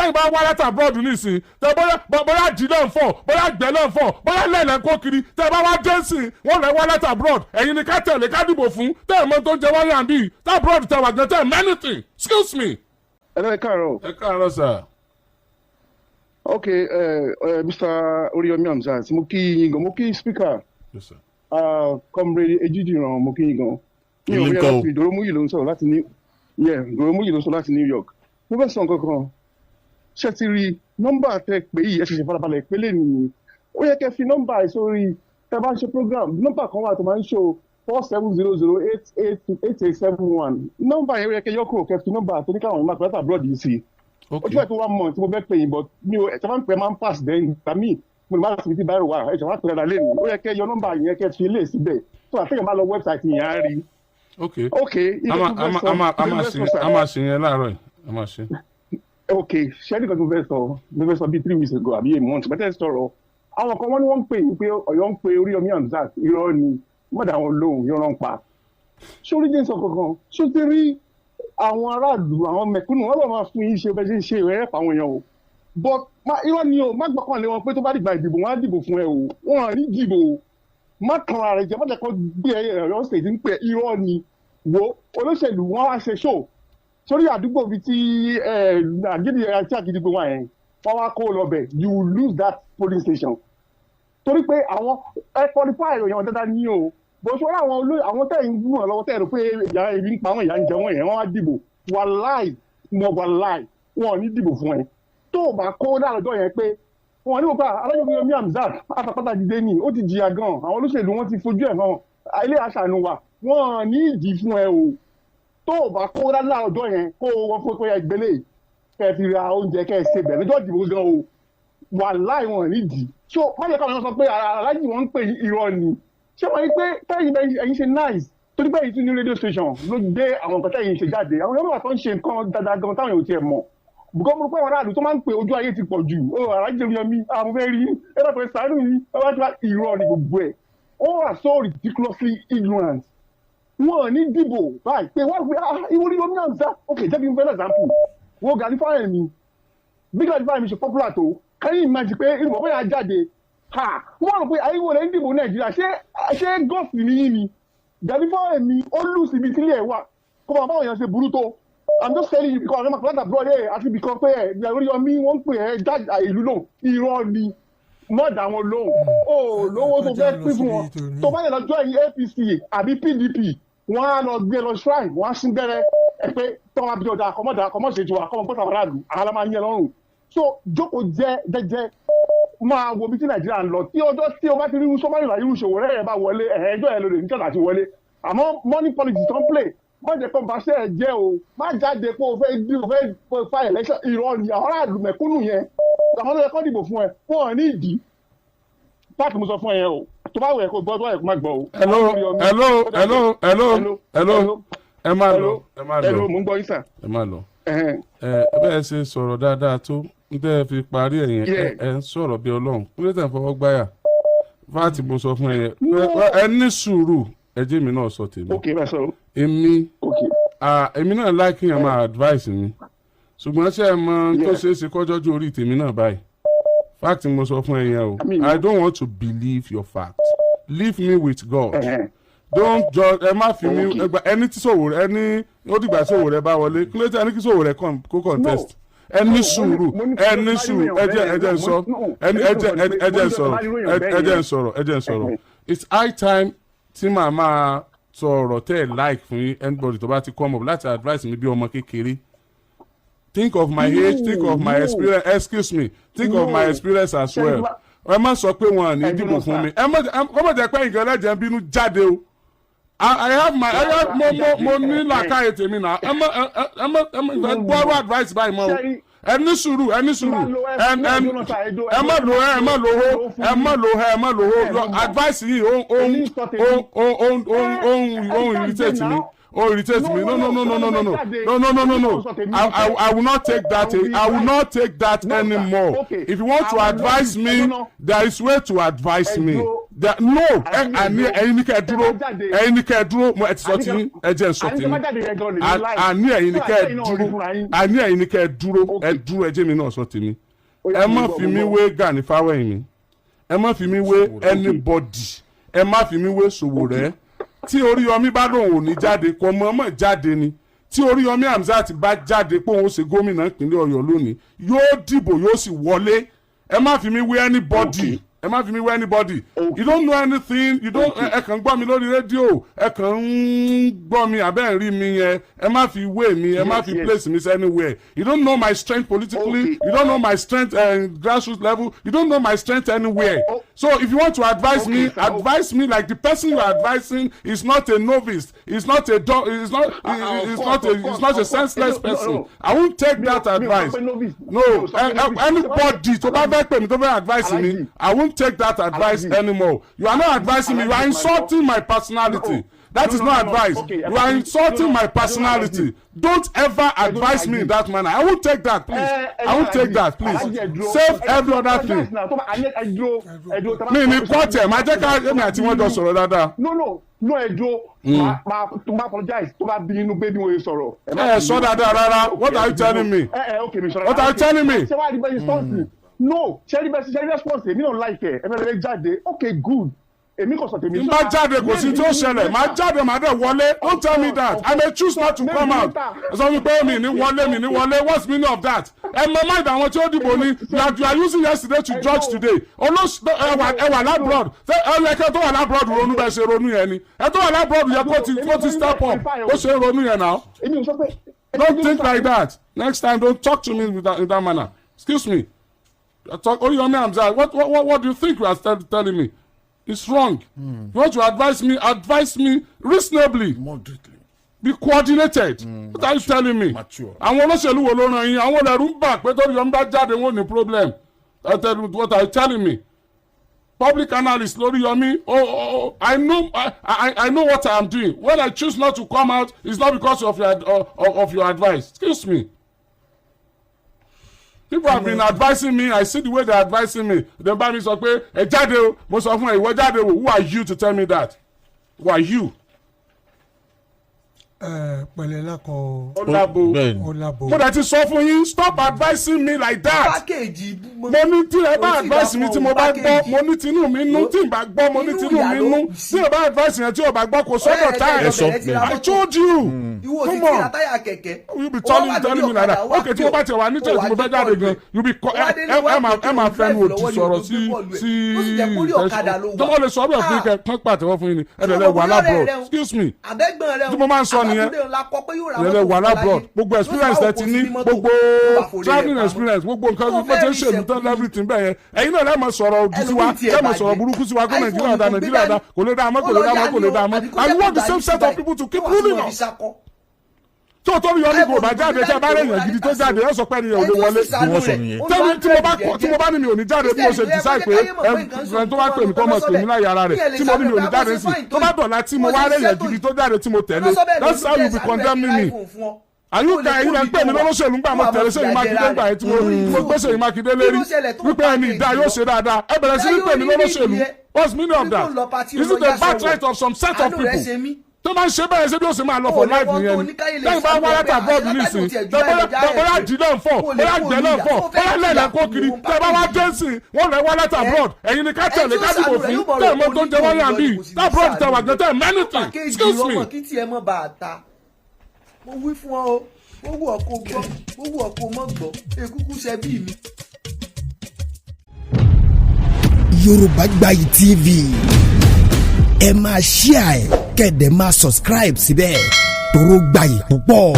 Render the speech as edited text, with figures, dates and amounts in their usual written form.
Tẹ́yìn bá wá láti abroad nísìn, tẹ bóyá jí náà ń fọ̀, bóyá gbẹ́ náà ń fọ̀, bóyá lẹ́lẹ̀ ń kó kiri, tẹ bá wá dé sí, wọ́n lẹ́ wá láti abroad, ẹ̀yin ni ká tẹ̀lé, ká dìbò fún. Tẹ́ ẹ̀ mọ́ tó ń jẹ wáyà bíi tá abroad tẹ wà gan, tẹ́ ẹ̀ many. Excuse me. Ẹ lọ́ọ́, káàárọ̀. Ẹ káàárọ̀, sir. Ok, Mr. Oriyomi Hamzat, mo kí yín gan, mo kí speaker. Yes, sir. Comrade Ejidiran, mo kí yín gan. Mi ò Èmi rí ńkọ́ o. láti Ìdòrómúyì ló ń sọ̀rọ̀ láti New, yeah, Ìdòrómúyì ló ń sọ̀rọ̀ láti New York. Mo fẹ́ sọ nǹkan kan. Ṣé ti rí nọ́mbà tẹ pé yìí? Ẹ ṣẹ̀ṣẹ̀ farabalẹ̀ pé lè nìyí. Ó yẹ kẹ́ fi nọ́mbà yìí sórí tẹ bá ń ṣe program. Nọ́mbà kan wà tó máa ń ṣó 4700888871. Nọ́mbà yẹn, ó yẹ kẹ́ yọ kúrò, kẹ́ fi nọ́mbà tó ní káwọn ìmọ̀ àpẹẹrẹ abroad yìí sí. Ó ti fẹ́ tó 1 month tí mo fẹ́ pè yín, but mi ò ẹ̀ tí wọ́n pè máa ń pass. Then ìgbà míì mo lè má láti fi tí báyìí wà ẹ̀ ṣe wọ́n á pè dáadáa lẹ́nu. Ó yẹ kẹ́ yọ nọ́mbà yẹn, kẹ́ fi lè síbẹ̀ tó àtẹ̀yìn bá lọ website yẹn, á rí. Ok. Ok. A máa a máa a máa a máa ṣe, a máa ṣe yẹn láàárọ̀ yìí, a máa ṣe. Ok, ṣẹ́ni kan tó fẹ́ sọ, mo fẹ́ sọ bíi 3 weeks ago àbí a month bẹ́tẹ̀ sọ̀rọ̀. Àwọn kan wọ́n ní wọ́n ń pè yín pé Ọ̀yọ́ ń pe Oríyọmí Hamzat. Irọ́ ni, mọ̀dà àwọn lóhùn, irọ́ ń pa. Sórí jẹ́ sọ kankan, ṣó ti rí àwọn aráàlú, àwọn mẹ̀kúnnù, wọ́n lọ́ máa fún yín ṣe bẹ́ẹ̀ ṣe ń ṣe ìrẹ́ fáwọn èèyàn o. But irọ́ ni o, má gbọ́kàn lé wọn pé tó bá dìgbà ìdìbò, wọn á dìbò fún ẹ o. Wọn à ní dìbò o. Má kan ara rẹ jẹ, má jẹ́ kó gbé Ọ̀yọ́ State ń pè. Irọ́ ni. Wo olóṣèlú, wọn wá ṣe show sórí àdúgbò bíi tí àgídí àti àgídígbò wà yẹn, wọ́n wá kó lọ bẹ̀. You will lose that polling station torí pé àwọn ẹ qualify èèyàn dáadáa ní o. Bó ṣe wọ́n àwọn olóyè, àwọn tẹ̀ ń gbúràn lọ́wọ́, tẹ̀ rò pé ìyá ebi ń pa wọn, ìyá ń jẹ wọ́n yẹn, wọ́n wá dìbò. Wàláì mọ, wàláì, wọn ò ní dìbò fún ẹ tó o bá kó lálọ́jọ́ yẹn pé wọn ní wọ́n pa Alájọ Yomi Hamzat àtàpátá dìde ní. Ó ti jìyà gan, àwọn olóṣèlú wọn ti fojú ẹ̀ hàn ilé àṣàánú wa, wọn ò ní ìdí fún ẹ o. Tó o bá kó lálọ́jọ́ yẹn, kó o wọ́n fún pé ẹgbẹ́lẹ̀ kẹ́ ẹ fi ra oúnjẹ, kẹ́ ẹ ṣe bẹ̀ lọ́jọ́ ìdìbò gan o, wàláì, wọn ò ní ìdí. So má jẹ́ káwọn sọ pé aláàjì wọn ń pè ní. Irọ́ ni. Ṣé wọ́n ní pé tẹ́yìn bẹ́ẹ̀ ẹ̀yin ṣe nice torí pé ẹ̀yin tún ní radio station ló gbé àwọn nǹkan tẹ́yìn ṣe jáde. Àwọn yóò wà tó ń ṣe nǹkan dáadáa gan táwọn yóò tiẹ̀ mọ̀ bùkọ́. Mo rò pé àwọn aráàlú tó máa ń pè, ojú ayé ti pọ̀ jù ó. Aláàjì Oríyọmí, àwọn fẹ́ rí ẹ bá fẹ́ sàánú yìí, ẹ bá ti wá. Irọ́ ni gbogbo ẹ̀. Wọ́n wà so ridiculously ignorant. Wọn ò ní dìbò báyìí pé wọ́n fi ah ìwọ Oríyọmí Hamzat. Ok, jẹ́ kí n fẹ́ example. Wo Gani Fáwẹ́hìnmí, bí Gani Fáwẹ́hìnmí ṣe popular tó. Can you imagine pé ìmọ̀ bóyá jáde ha, wọ́n rò pé ayé wo lè ń dìbò Nàìjíríà? Ṣé gọ́ọ̀fì ní yín ni? Gani Fáwẹ́hìnmí ó lù síbi sílé ẹ̀ wà kó máa báwọn èèyàn ṣe burú tó. I'm just telling you because àwọn ọmọ abroad ẹ̀ àti ibìkan pé ẹ̀ Oríyọmí wọ́n ń pè ẹ́ já ìlú lóhùn. Irọ́ ni, mọ̀ dá wọn lóhùn. Ó lówó tó fẹ́ pín fún wọn. Tó bá yẹ lọ join APC àbí PDP, wọ́n á lọ gbé lọ shrine, wọ́n á sín gbẹ́rẹ́ ẹ pé tọ́wọ́n bí ọ̀dà kọ́mọ́dà kọ́mọ́sẹ̀ tiwa kọ́mọ́ gbọ́dọ̀ aráàlú àwọn aláma ń yẹ lọ́rùn. So jókòó jẹ́ jẹ́jẹ́, máa wo bí tí Nàìjíríà ń lọ. Tí ọjọ́ tí o bá ti rí irú sọ́mọ́nì irú ìṣòwò rẹ̀ bá wọlé, ẹ̀ẹ́dọ́ ẹ̀ lóde níjọ́ láti wọlé. Àmọ́ money politics tó ń play, má jẹ́ kó baṣẹ́ ẹ̀ jẹ́ o. Má jáde pé o fẹ́ dí, o fẹ́ fa election. Irọ́ ni. Àwọn aráàlú mẹ̀kúnnù yẹn, àwọn tó yẹ kó dìbò fún ẹ, wọn ò ní ìdí páàkì. Mo sọ fún ẹ yẹn o, tó bá wẹ̀ kó gbọ́, tó bá wẹ̀ kó má gbọ́ o. Hello, hello, hello, hello, hello. Ẹ má lọ, ẹ má lọ. Hello, mo ń gbọ́ yín, sir. Ẹ má lọ. Ẹ bẹ́ẹ̀ ṣe sọ̀rọ̀ dáadáa tó ń tẹ́ ẹ fi parí ẹ̀ yẹn, ẹ ń sọ̀rọ̀ bí Ọlọ́run kí ló tẹ̀ ń fọwọ́ gbáyà fáàtì. Mo sọ fún ẹ yẹn, ẹ ní sùúrù, ẹ jẹ́ mi náà sọ tèmi. Ok, bá sọ̀rọ̀. Èmi Ok. Èmi náà like yẹn máa advice mi, ṣùgbọ́n ṣé ẹ mọ tó ṣeé ṣe kọjọ́jú orí tèmi náà báyìí? Fact mo sọ fún ẹ yẹn o. I mean- I don't want to believe your fact. Leave me with God. Don't judge. Ẹ má fi mí ẹni tí Sowore, ẹni ó dìgbà Sowore bá wọlé, kí ló dé ẹni kí Sowore kó contest? Ẹ ní sùúrù, ẹ ní sùúrù. Ẹ jẹ́ n sọ, ẹni ẹ jẹ́ n sọ̀rọ̀, ẹ jẹ́ n sọ̀rọ̀, ẹ jẹ́ n sọ̀rọ̀. It's high time tí màá máa sọ ọ̀rọ̀ tẹ́ ẹ̀ like fún yín. Anybody tó bá ti come up láti advice mi bí ọmọ kékeré, think of my age, think of my No. experience. Excuse me, think of my No. experience as well. Ẹ má sọ pé wọn à ní Ẹ dìbò dúró, fún sir. mi. Ẹ má kọ́ mọ̀ jẹ́ pé nǹkan ẹlẹ́jẹ̀ ń bínú jáde o. I have my I have mo ní làákàyè tèmi náà. Ẹ má ìfẹ́ gbọ́rọ̀ advice báyìí mọ́ o. Ẹ ní sùúrù, ẹ ní sùúrù. Ẹ ẹ má lo, ẹ má lo hó, ẹ má lo, ẹ má lo hó. Advice yìí ó ń irritate mi. Ó irritate me. No, no, no, no, no, no, no, no, no, no, no, no. I will not take that. I will not take that No, sir. anymore. Okay. If you want to I will not advise me, no, no. there is way to advise me. Ẹ dúró. No, Àní àní ẹ dúró. ẹ̀yin ní kẹ́ ẹ dúró. Ẹ bá jáde. Ẹ̀yin ní kẹ́ ẹ dúró. Mo ẹ ti sọ Àní ti yín. Ẹ jẹ́ n sọ àní ti tẹ́ bá yín. jáde yẹn gan lè ní láì. Àní ẹ̀yin ní kẹ́ ẹ Fúnra yín náà rí dúró. fúnra yín. Àní ẹ̀yin ní kẹ́ ẹ dúró. Ẹ Okay. dúró, ẹ jẹ́ mi náà sọ tèmi. Ó yá, Ẹ mo má gbọ́, fi mo mí gbọ́. wé Gani Fáwẹ́hìnmí. Ẹ má fi mí wé anybody. Ẹ má fi mí wé Sowore. Tí Oríyọmí bá lòun ò ní jáde, kò mọ̀ọ́mọ̀ jáde ni. Tí Oríyọmí Hamzat bá jáde pé òun ó ṣe gómìnà ìpínlẹ̀ Ọ̀yọ́ lónìí, yóò dìbò, yóò sì wọlé. Ẹ má fi mí wé anybody. Ẹ má fi mí wé anybody. You don't know anything. You don't. Ẹ kàn ń gbọ́ mi lórí rédíò, ẹ kàn ń gbọ́ mi àbẹ́ ń rí mi yẹn. Ẹ má fi wé mi. Ẹ má fi place me anywhere. You don't know my strength politically. You don't know my strength grassroots level. You don't know my strength anywhere. Oh. So if you want to advise Okay, me, sir. advise me like the person you are advising is not a novice, is not a dog, is not Ah, of is course, not a of course, is not a of course. senseless No, no, person. no. I won't take that Mi ò sọ advice. pé novice. No. Mi ò sọ pé novice. Anybody tó bá fẹ́ pè mí, tó fẹ́ advise me, Alhaji. I won't take that advice Alhaji. anymore. You are not advising me, you are Alhaji, insulting my personality. No. That No, is no, not no, no. advice. Okay, You are no, insulting no, my no, personality. Alhaji. Don't ever advise me in that manner. I won't take that, please. I won't take that, please. Save every other thing. Mi ní kọ́tẹ̀ máa jẹ́ ká èmi àti wọn jọ sọ̀rọ̀ dáadáa. No, ẹ dúró. Máa tó bá apologize tó bá bí inú pé bí wọ́n ṣe sọ̀rọ̀. Ẹ má Ẹ bínú. sọ dáadáa rárá. What are you telling me? Ẹ ok, mi sọ̀rọ̀. What are you telling me? Ṣé wàá rí bẹ́ẹ̀ sọ́ọ̀sì? No, ṣé rí bẹ́ẹ̀, ṣé rí response èmi náà like ẹ fẹ́ lè jáde. Ok, good, èmi kò sọ tèmi. N bá jáde, kò sí tí ó ṣẹlẹ̀. Máa jáde, máa dẹ̀ wọlé. Don't tell me that. I may choose not to come out. Ẹ sọ fún mi pé mi ní wọlé, mi ní wọlé. What's the meaning of that? Ẹ mọ mind àwọn tí ó dìbò ni. You are using yesterday to judge today. Olóṣù ẹ wà l'abroad. Ṣé ẹ yẹ kí ẹ tó wà l'abroad ronú bẹ́ẹ̀ ṣe ronú yẹn ni? Ẹ tó wà l'abroad yẹ kó ti step up ó ṣe ronú yẹn now. Èmi ò sọ pé. Don't think like that. Next time, don't talk to me in that manner. Excuse me. Talk Oriyomi Hamzat, what do you think you are telling me? It's wrong. You want to advise me, advise me reasonably. Moderately. Be coordinated. What are you telling me? Mature. Àwọn olóṣèlú wo ló ràn yín? Àwọn ẹ̀rù ń bà pé torí ọmọ bá jáde, wọn ò ní problem. I tell you, what are you telling me? Public analyst Lóríyọmí, oh, I know what I am doing. When I choose not to come out, it's not because of your advice. Excuse me. People have been advising me. I see the way they are advising me. They bá mi sọ pé ẹ jáde o. Mo sọ fún ẹ, ìwọ jáde o. Who are you to tell me that? Who are you? Ẹ pẹ̀lẹ́ lákọ. Ó lábo. Bẹ́ẹ̀ni. Ó lábo. Mo dẹ̀ ti sọ fún yín, stop advising me like that. Package ibú. Mo ní tí ẹ bá advice mi, tí mo bá gbọ́, mo ní tinú mi nú. Tí n bá gbọ́, mo ní Inú tinú ìyá mi ló nú. kù sí. Tí ẹ bá advice yẹn, tí o bá gbọ́, kò sọ́dọ̀ tá Ẹ sọ ẹ. bẹ́ẹ̀. I told you. Ìwọ Come ti on. ra táyà kẹ̀kẹ́. You be telling me like that? Okay, tí mo bá tiẹ̀ wà ní church, mo fẹ́ jáde gan, you be kọ ẹ máa fẹnu òdì sọ̀rọ̀ sí tó wọ́n lè sọ bẹ́ẹ̀ fún yín, kẹ́ kán pàtẹ́wọ́ fún yín ni. Ẹ dẹ̀ lẹ wà l'abroad. Excuse me. Àbẹ́gbọ̀n rẹ. Tí mo máa ń sọ nìyẹn. Ìrẹ̀lẹ̀ wà l'abroad, gbogbo experience ẹ ti ní, gbogbo travelling experience, gbogbo nǹkan bó ṣe ń ṣèlú tán, everything bẹ́ẹ̀ yẹn, ẹ̀yin náà lẹ́ẹ̀ máa sọ̀rọ̀ òdì sí wa, lẹ́ẹ̀ máa sọ̀rọ̀ burúkú sí wa kó Nàìjíríà dá, Nàìjíríà dá, kò lè dá mọ́, kò lè dá mọ́, kò lè dá mọ́. And you want the same set of people to keep ruling us. Tí o tó bí yọrí kò bá jáde, tí a bá rẹ̀ yàn gidi tó jáde, ẹ sọ pé ẹnìyàn ò lè wọlé. Bí wọ́n sọ nìyẹn. Tẹ́mi tí mo bá kọ, tí mo bá ní mi ò ní jáde, bí mo ṣe decide pé ẹ tó bá pè mí kọ́ mọ̀ pè mí láyé ara rẹ̀, tí mo ní mi ò ní jáde sí, tó bá dọ̀la, tí mo wá rẹ̀ yàn gidi tó jáde tí mo tẹ̀lé, that's how you be condemning me. Àyùká ẹ̀yin lẹ́ ń pè mí lọ́lọ́sẹ̀lú ńgbà mo tẹ̀lé Ṣèyí Mákindé ńgbà yẹn, tí mo gbé Ṣèyí Mákindé lérí wípé ẹni ìdá yóò ṣe dáadáa, ẹ bẹ̀rẹ̀ sí ní pè mí lọ́lọ́sẹ̀lú. What's the meaning of that? Is it the birthright of some set of people tó máa ń ṣe bẹ́ẹ̀? Ṣe bí ó ṣe máa lọ for life nìyẹn ni? Lẹ́yìn bá wá látà bọ́ọ̀dù nísìn, bóyá jì náà ń fọ̀, bóyá jẹ́ náà ń fọ̀, bóyá lẹ́lẹ̀ kó kiri, tẹ́ bá wá dé sí wọ́n rẹ̀ wá látà abroad, ẹ̀yin ni ká tẹ̀lé, ká dìbò fún, tẹ́ ẹ̀ mọ́ tó ń jẹ wọ́n yàn bí tá abroad tẹ̀ wà gẹ́tẹ̀ many. Excuse me. Kí tiẹ̀ mọ́ bá a ta, mo wí fún ọ o, ó wù ọ́ kó gbọ́, ó wù ọ́ kó mọ́ gbọ́, èkúkú ṣe bí mi. Yorùbá Gbayì TV, ẹ máa share ẹ, kẹ́ẹ̀dẹ̀ máa subscribe síbẹ̀, toró gbayì púpọ̀.